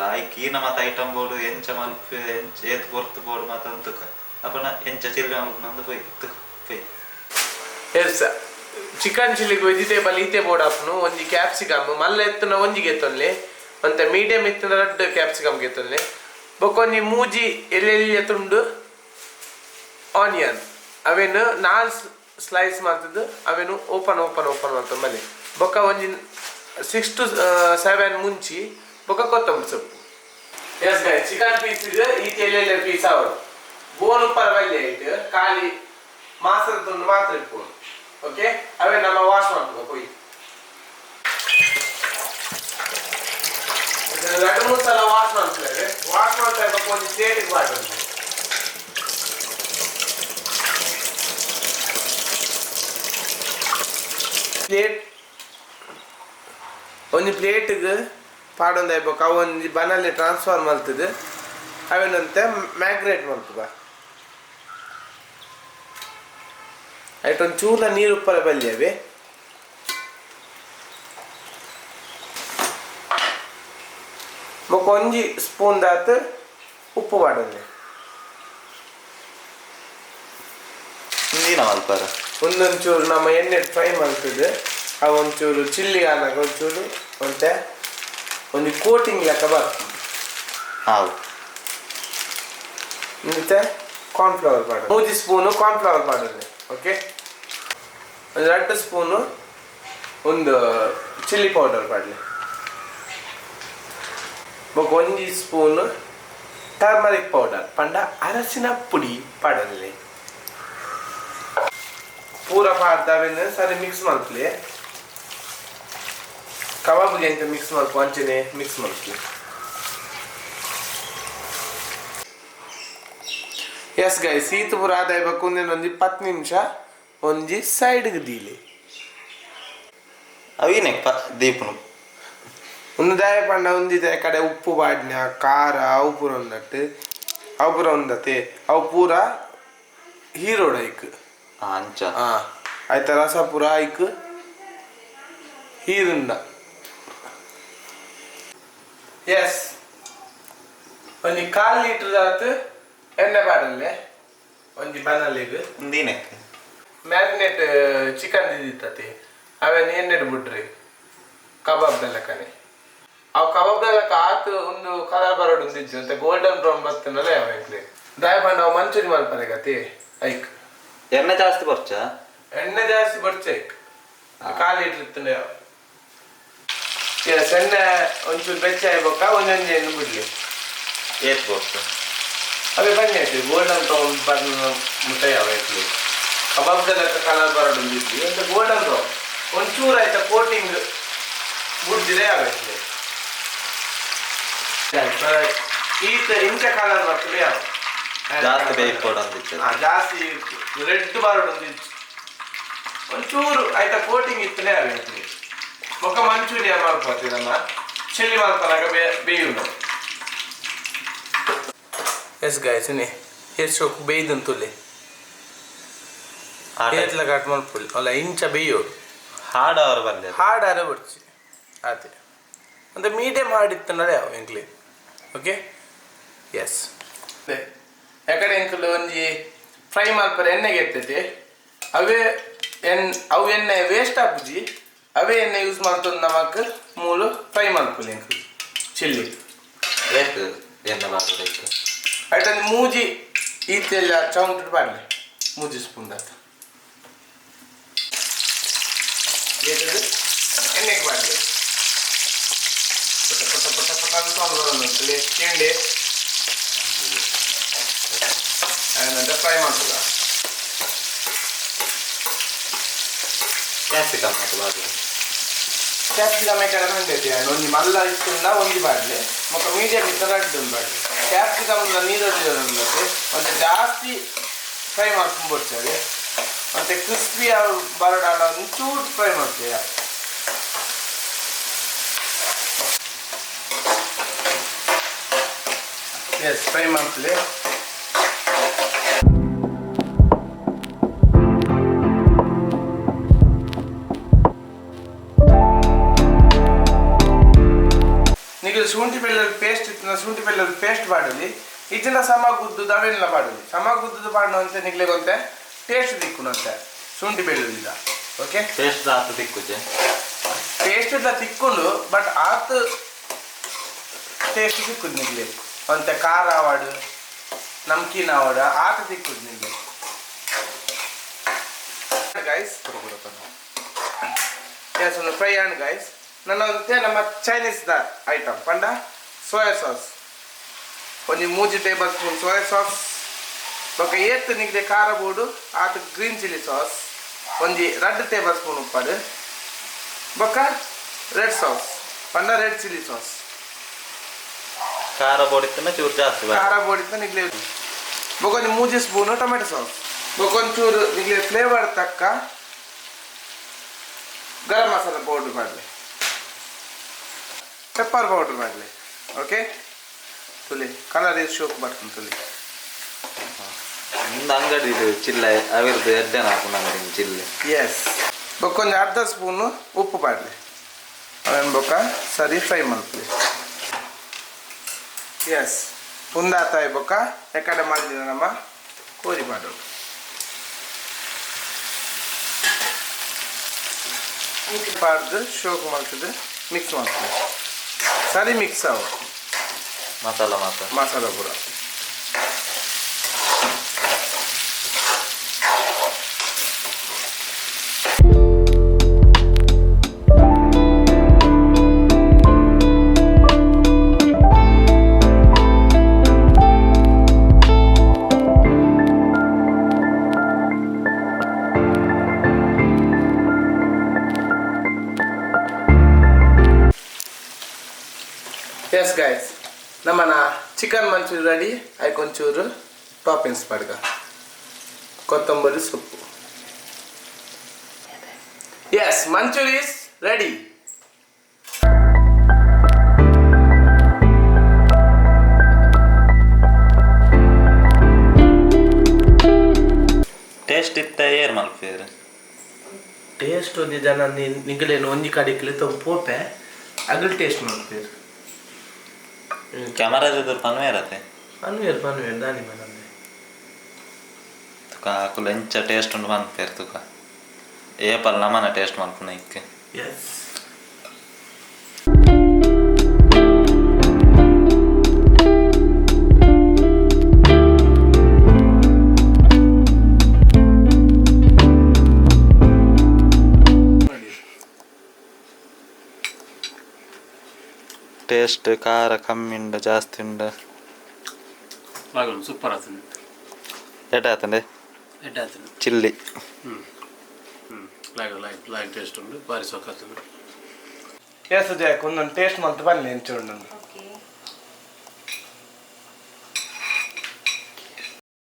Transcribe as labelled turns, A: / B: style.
A: ಮಲ್ತೊಂದುಲ್ಲ. ಐಕ್ ಈನ ಮಾತ ಐಟಮ್ ಬೋಡು, ಎಂಚ ಮಲ್ಪೆ, ಎಂಚ ಏತ್ ಪೊರ್ತು ಬೋಡು ಮಾತ ಅಂತುಕ ಅಪನ ಎಂಚ ಚಿಲ್ಲಿ ಮಲ್ಪುನಂದು ಪೋಯಿ ತುಕ ಪೋಯಿ.
B: ಎಸ್, ಚಿಕನ್ ಚಿಲ್ಲಿಗೆ ವೆಜಿಟೇಬಲ್ ಈತೆ ಬೋರ್ಡ್ ಆಪುನು. ಒಂಜಿ ಕ್ಯಾಪ್ಸಿಕಮ್ ಮಲ್ಲ ಎತ್ತುನ ಒಂಜಿ ಗೆತ್ತೊನ್ಲೆ, ಒಂತೆ ಮೀಡಿಯಂ ಎತ್ತುನ ರಡ್ಡ್ ಕ್ಯಾಪ್ಸಿಕಮ್ ಗೆತ್ತೊನ್ಲೆ. ಬೊಕ್ಕ ಒಂಜಿ ಮೂಜಿ ಎಲ್ಲೆಲ್ಯ ತುಂಡು ಆನಿಯನ್, ಅವೆನ್ ನಾಲ್ ಸ್ಲೈಸ್ ಮಲ್ತದ್ದು ಅವೆನ್ ಓಪನ್ ಓಪನ್ ಓಪನ್ ಮಲ್ತೊಂದು ಬಲೆ. ಬೊಕ್ಕ ಒಂಜಿ 6 ಟು 7 ಮುಂಚಿ, ಬೊಕ್ಕ ಕೊತ್ತಂಬರಿ ಸೊಪ್ಪು. ಎಸ್ ಗೈ, ಚಿಕನ್ ಪೀಸ್ ಈತೆ ಎಲ್ಲೆಲ್ಲ ಪೀಸ್ ಆವಡು. ಬೋನ್ ಪರವಲ್ಲೆ ಐಟ್ ಖಾಲಿ ಮಾಸದ ತುಂಡು ಮಾತ್ರ ಇಪ್ಪುನು. ಓಕೆ, ಅವೇ ನಮ್ಮ ವಾಶ್ ಮಾಡ್ಕೊ ಪೋಯಿ. ಎರಡು ಮೂರು ಸಲ ವಾಶ್ ಮಾಡ್ತಾರೆ. ವಾಶ್ ಮಾಡ್ತಾ ಇರ್ಬೇಕು. ಒಂದು ಪ್ಲೇಟಿಗೆ ಮಾಡೋದು. ಪ್ಲೇಟ್, ಒಂಜಿ ಪ್ಲೇಟ್ಗೆ ಪಾಡೊಂದು ಆಯ್ಬೇಕು. ಅವು ಒಂಜಿ ಬನಲ್ಲಿ ಟ್ರಾನ್ಸ್ಫರ್ ಮಲ್ತದೆ ಅವೇನಂತೆ ಮ್ಯಾಗ್ರೇಟ್ ಮಲ್ಪುಗ. ಐಟ್ ಒಂದು ಚೂರ್ಲ ನೀರು ಉಪ್ಪರ ಬಲ್ಲಿ ಅವೇ. ಬೊಕ ಒಂಜಿ ಸ್ಪೂನ್ ದಾತ್ ಉಪ್ಪು ಪಾಡೊಂದೆ.
A: ಇಂದಿನ ಮಲ್ಪರ?
B: ಒಂದೊಂಚೂರು ನಮ್ಮ ಎಣ್ಣೆ ಫ್ರೈ ಮಲ್ತದೆ. ಆ ಒಂಚೂರು ಚಿಲ್ಲಿ ಆನಾಗ ಒಂಚೂರು ಒಂತೆ ಒಂಜಿ ಕೋಟಿಂಗ್ ಲೆಕ್ಕ ಬರ್ತದೆ.
A: ಹಾವು.
B: ಮತ್ತೆ ಕಾರ್ನ್ಫ್ಲವರ್ ಪಾಡ, ಮೂಜಿ ಸ್ಪೂನು ಕಾರ್ನ್ಫ್ಲವರ್ ಪಾಡೊಂದೆ. ಓಕೆ, ಒಂದು ಎರಡು ಸ್ಪೂನು ಒಂದು ಚಿಲ್ಲಿ ಪೌಡರ್ ಪಾಡಲಿ. ಬೊಕ ಒಂಜಿ ಸ್ಪೂನ್ ಟರ್ಮರಿಕ್ ಪೌಡರ್, ಪಂಡ ಅರಸಿನ ಪುಡಿ ಪಾಡಲಿ. ಪೂರ ಪಾಡ್ದ ಅವೆನ್ ಸರಿ ಮಿಕ್ಸ್ ಮಲ್ಪಲೆ. ಕಬಾಬ್ಗೆ ಎಂತ ಮಿಕ್ಸ್ ಮಲ್ಪ ಅಂಚನೆ ಮಿಕ್ಸ್ ಮಲ್ಪಲೆ. ಎಸ್ ಗೈಸ್, ಈತ್ ಪೂರ ಆದಾಯ ಒಂದೊಂದು 10 ನಿಮಿಷ ಒಂಜಿ ಸೈಡ್ಗೆ ದೀಲಿ.
A: ಅವಿನೆ ಪ ದೀಪುನು?
B: ಒಂದು ದಾಯ ಪಂಡ ಒಂದಿದೆ ಕಡೆ ಉಪ್ಪು ಪಾಡ್ನ, ಖಾರ ಅವು ಪೂರ ಒಂದಟ್ಟು ಅವು ಪೂರ ಒಂದತ್ತೆ. ಅವು ಪೂರ ಹೀರೋಡ್ ಐಕ್.
A: ಅಂಚ.
B: ಹಾ, ಆಯ್ತ ರಸ ಪೂರ ಐಕ್ ಹೀರಿಂದ. ಎಸ್, ಒಂಜಿ ಕಾಲ್ ಲೀಟರ್ ಆತು ಎಣ್ಣೆ ಪಾಡಲ್ಲೆ ಒಂಜಿ ಬನಲಿಗ್.
A: ಒಂದಿನಕ್ಕೆ
B: ಮ್ಯಾರಿನೇಟ್ ಚಿಕನ್ ದಿತ್ತತಿ, ಅವೇನು ಎಣ್ಣೆಡ್ ಬಿಡ್ರಿ ಕಬಾಬ್ ಲೆಕ್ಕನೆ. ಅವು ಕಬಾಬ್ ಲೆಕ್ಕ ಆತು ಒಂದು ಕಲರ್ ಬರೋಡು ಒಂದಿಜ್ಜಿ ಅಂತ ಗೋಲ್ಡನ್ ಬ್ರೌನ್ ಬರ್ತನಲ್ಲ ಅವ. ದಾಯ ಪಂಡ ಅವು ಮಂಚೂರಿ ಮಲ್ಪರೆ ಗತಿ ಐಕ್.
A: ಎಣ್ಣೆ ಜಾಸ್ತಿ ಬರ್ಚಾ?
B: ಎಣ್ಣೆ ಜಾಸ್ತಿ ಬರ್ಚ ಐಕ್. ಕಾಲ್ ಲೀಟರ್ ಇತ್ತಂಡೆ. ಎಸ್, ಎಣ್ಣೆ ಒಂಚೂರು ಬೆಚ್ಚ ಆಯ್ಬೊಕ್ಕ ಒಂದೊಂದು ಎಣ್ಣೆ ಬಿಡ್ಲಿ.
A: ಏತ್ ಬೋರ್ಚು?
B: ಅವೇ ಬನ್ನಿ ಆಯ್ತು, ಗೋಲ್ಡನ್ ಬ್ರೌನ್ ಬಣ್ಣ ಮುಟ್ಟ ಯಾವ ಇಟ್ಲಿ. ಕಬಾಬ್ ಲೆಕ್ಕ ಕಲರ್ ಬರೋಡು ಒಂದಿಜ್ಜಿ ಅಂತ ಗೋಲ್ಡನ್ ಬ್ರೌನ್ ಒಂಚೂರು ಆಯ್ತಾ ಕೋಟಿಂಗ್ ಬುಡ್ದಿದೆ ಯಾವ ಇಟ್ಲಿ. ಈತ ಇಂಚ ಕಲರ್ ಬರ್ತದೆ ಯಾವ.
A: ಜಾಸ್ತಿ ಬೇಯ್ಕೊಡು ಅಂದಿತ್ತು.
B: ಹಾ, ಜಾಸ್ತಿ ರೆಡ್ ಬರೋಡು ಒಂದಿಜ್ಜಿ. ಒಂಚೂರು ಆಯ್ತಾ ಕೋಟಿಂಗ್ ಇತ್ತಲೇ ಯಾವ ಇಟ್ಲಿ. ಬೊಕ್ಕ ಮಂಚೂರಿಯನ್ ಮಲ್ಪತ್ತಿ ನಮ್ಮ ಚಿಲ್ಲಿ ಮಲ್ಪನಾಗ ಬೇಯುನು. ಎಸ್ ಗಾಯ್ಸ್, ನೆ ಹೆಚ್ಚು ಬೇಯ್ದಂತುಲೆ ಏತ್ಲ ಕಟ್ ಮಲ್ಪುಲಿ ಅಲ್ಲ, ಇಂಚ ಬೇಯೋಡು.
A: ಹಾಡು ಅವರು ಬಲ್ಲೆ.
B: ಹಾಡಾರೆ ಬಡ್ಚಿ ಆತೆ ಅಂದ್ರೆ ಮೀಡಿಯಂ ಹಾಡ್ ಇತ್ತಂದ್ರೆ ಯಾವ ಎಂಕ್ಲೆ. ಓಕೆ, ಎಸ್, ಯಾಕಡೆ ಎಂಕುಲು ಒಂಜಿ ಫ್ರೈ ಮಲ್ಪರೆ ಎಣ್ಣೆಗೆ ಎತ್ತೈತಿ. ಅವೇ ಎಣ್ ಅವು ಎಣ್ಣೆ ವೇಸ್ಟ್ ಆಪುಜಿ. ಅವೇ ಎಣ್ಣೆ ಯೂಸ್ ಮಲ್ತೊಂದು ನಮಕ್ ಮೂಲು ಫ್ರೈ ಮಲ್ಪುಲಿ ಎಂಕುಲು ಚಿಲ್ಲಿ.
A: ಏತ್ ಎಣ್ಣೆ ಬಾರ್ತದೆ ಐಕ್?
B: ಐಟೊಂದು ಮೂಜಿ ಈತೆಲ್ಲ ಚೌಂಟ್ ಪಾಡ್ಲೆ, ಮೂಜಿ ಸ್ಪೂನ್ ದಾತ ಏತದು ಎಣ್ಣೆಗೆ ಪಾಡ್ಲೆ. ಪಟ ಪಟ ಪಟ ಪಟ ಅಂತ ಸೌಂಡ್ ಬರೋದು ಕೇಂಡಿ ನಂತರ ಫ್ರೈ ಮಾಡ್ತದ.
A: ಕ್ಯಾಪ್ಸಿಕಮ್ ಮತ್ತು ಬಾರ್ದು.
B: ಕ್ಯಾಪ್ಸಿಕಮ್ ಕಡೆ ಬಂದೈತಿ. ಒಂಜಿ ಮಲ್ಲ ಇತ್ತುಂಡ ಒಂಜಿ ಬಾಡ್ಲೆ, ಬೊಕ್ಕ ಮೀಡಿಯಂ ಇತ್ತ ರಡ್ಡ್ ಒಂದು ಬಾಡ್ಲೆ. ಕ್ಯಾಪ್ಸಿಕಮ್ ನೀರು ಮತ್ತೆ ಜಾಸ್ತಿ ಫ್ರೈ ಮಾಡ್ಕೊಂಡ್ ಮತ್ತೆ ಕ್ರಿಸ್ಪಿ ಬರೋಡಾಡ ಒಂಚೂರು ಫ್ರೈ ಮಾಡ್ತೀಯ. ಎಸ್, ಫ್ರೈ ಮಾಡ್ತದೆ. ನಿಮಗೆ ಶುಂಠಿ ಬೆಳ್ಳುಳ್ಳಿ ಪೇಸ್ಟ್ ಇತ್ತು. ಶುಂಠಿ ಬೆಳ್ಳುಳ್ಳಿ ಪೇಸ್ಟ್ ಪಾಡಲಿ ಇಜ್ಜಿನ ಸಮ ಗುದ್ದು ದವೆಲ್ಲ ಪಾಡಲಿ ಸಮ ಗುದ್ದು ಪಾಡೋಂತೆ ನಿಗ್ಲೆಗೊಂತೆ ಟೇಸ್ಟ್ ದಿಕ್ಕುನಂತೆ ಶುಂಠಿ ಬೆಳ್ಳುಳ್ಳಿದ. ಓಕೆ.
A: ಟೇಸ್ಟ್ ಆತ ತಿಕ್ಕುಜೆ.
B: ಟೇಸ್ಟ್ ಇಲ್ಲ ತಿಕ್ಕೊಂಡು, ಬಟ್ ಆತ ಟೇಸ್ಟ್ ಸಿಕ್ಕುದು ನಿಗ್ಲೆ. ಒಂತೆ ಖಾರ ಆವಾಡು, ನಮ್ಕೀನ್ ಆವಾಡು, ಆತ ತಿಕ್ಕುದು ನಿಗ್ಲೆ. ಗೈಸ್, ಎಸ್, ಒಂದು ಫ್ರೈ ಆ್ಯಂಡ್ ಗೈಸ್, ನನ್ನ ಒಂತೆ ನಮ್ಮ ಚೈನೀಸ್ the item ಪಂಡ ಸೋಯಾ ಸಾಸ್ ಒಂಜಿ ಮೂಜಿ ಟೇಬಲ್ ಸ್ಪೂನ್ ಸೋಯಾ ಸಾಸ್. ಬೊಕ ಏತ್ ನಿಗ್ಲೆ ಖಾರ ಬೋಡು ಆತ ಗ್ರೀನ್ ಚಿಲ್ಲಿ ಸಾಸ್ ಒಂಜಿ ರಡ್ಡ್ ಟೇಬಲ್ ಸ್ಪೂನ್ ಉಪ್ಪಡು. ಬೊಕ ರೆಡ್ ಸಾಸ್ ಪಂಡ ರೆಡ್ ಚಿಲ್ಲಿ ಸಾಸ್.
A: ಖಾರ ಬೋಡಿತ್ತನ ಚೂರು ಜಾಸ್ತಿ ಬರ್ತದೆ.
B: ಖಾರ ಬೋಡಿತ್ತ ನಿಗ್ಲೆ. ಬೊಕ ಒಂಜಿ ಮೂಜಿ ಸ್ಪೂನ್ ಟೊಮೆಟೊ ಸಾಸ್. ಬೊಕ ಒಂಚೂರು ನಿಗ್ಲೆ ಫ್ಲೇವರ್ ತಕ್ಕ ಗರಂ ಮಸಾಲ ಪೌಡರ್ ಮಾಡಲಿ, ಪೆಪ್ಪರ್ ಪೌಡರ್ ಮಾಡಲಿ. ಓಕೆ, ತುಲಿ ಕಲರ್ ಶೋಕ್ ಬರ್ತದೆ ತುಲಿ.
A: ನಿಂದು ಅಂಗಡಿ ಇದು ಚಿಲ್ಲೆ ಅವಿರ್ದು ಎಡ್ಡೆನ ಹಾಕುನ ಅಂಗಡಿ ಚಿಲ್ಲೆ.
B: ಎಸ್, ಬೊಕ್ಕೊಂದು ಅರ್ಧ ಸ್ಪೂನು ಉಪ್ಪು ಪಾಡಲಿ. ಅವೇನು ಬೊಕ್ಕ ಸರಿ ಫ್ರೈ ಮಾಡ್ತೀವಿ. ಎಸ್, ಉಂದಾತಾಯಿ. ಬೊಕ್ಕ ಎಕಡೆ ಮಾಡಿದ ನಮ್ಮ ಕೋರಿ ಮಾಡೋದು ಪಾಡ್ದು ಶೋಕ್ ಮಾಡ್ತದೆ, ಮಿಕ್ಸ್ ಮಾಡ್ತೀವಿ. ಸರಿ ಮಿಕ್ಸ್ ಆವು.
A: ಮಸಾಲ ಮಾತ್ರ.
B: ಮಸಾಲ ಪೂರ. ಎಸ್ ಗೈಸ್, ನಮ್ಮನ ಚಿಕನ್ ಮಂಚೂರಿ ರೆಡಿ. ಅದಕ್ಕೊಂಚೂರು ಟಾಪಿಂಗ್ಸ್ ಪಡ್ಕ ಕೊತ್ತಂಬರಿ ಸೊಪ್ಪು. Yes, manchuri is ready.
A: Taste ಇತ್ತ ಏರ್ ಮಲ್ಪೇರು?
B: ಟೇಸ್ಟ್ ಒಂಜಿ ಜನ ನಿಗಲೇನು ಒಂಜಿ ಕಡೆಕ್ಲೆ ತೊಂಬ ಪೋಪೆ ಅಗಲ್ ಟೇಸ್ಟ್ ಮಾಡ್ತೀರಿ.
A: ಕ್ಯಾಮರಾ ಎದುರು ಪನ್ವೇರತೆ.
B: ಪನ್ವೇರ್ ಪನ್ವೇರ್ ದಾನಿ ಮನಂದೆ.
A: ತುಕ ಅಕುಲು ಎಂಚ ಟೇಸ್ಟ್ ಉಂಡು ಮನ್ಪೇರು ತುಕ. ಏಪಲ್ ನಮನ ಟೇಸ್ಟ್ ಮಲ್ಪುನ ಇಕ್ಕೆ.
B: ಎಸ್.
A: ಟೇಸ್ಟ್ ಖಾರ ಕಮ್ಮಿ ಉಂಡ ಜಾಸ್ತಿ ಉಂಡ?
C: ಬಾಗುಂಡು, ಸೂಪರ್ ಆತಂದು.
A: ಎಟ ಆತಂಡೆ?
C: ಎಡ್ಡೆ ಆತಂದು.
A: ಚಿಲ್ಲಿ.
C: ಹ್ಞೂ ಹ್ಞೂ ಲಾಗ್ ಲಾಗ್ ಲಾಗ್ ಟೇಸ್ಟ್ ಉಂಡು, ಭಾರಿ ಸೊಕ್ಕ ಆತಂದು.
B: ಎಸ್ ಜಯಕ್, ಒಂದೊಂದು ಟೇಸ್ಟ್ ಮಂತ್ ಬನ್ನಿ ಎಂಚ ಉಂಡು.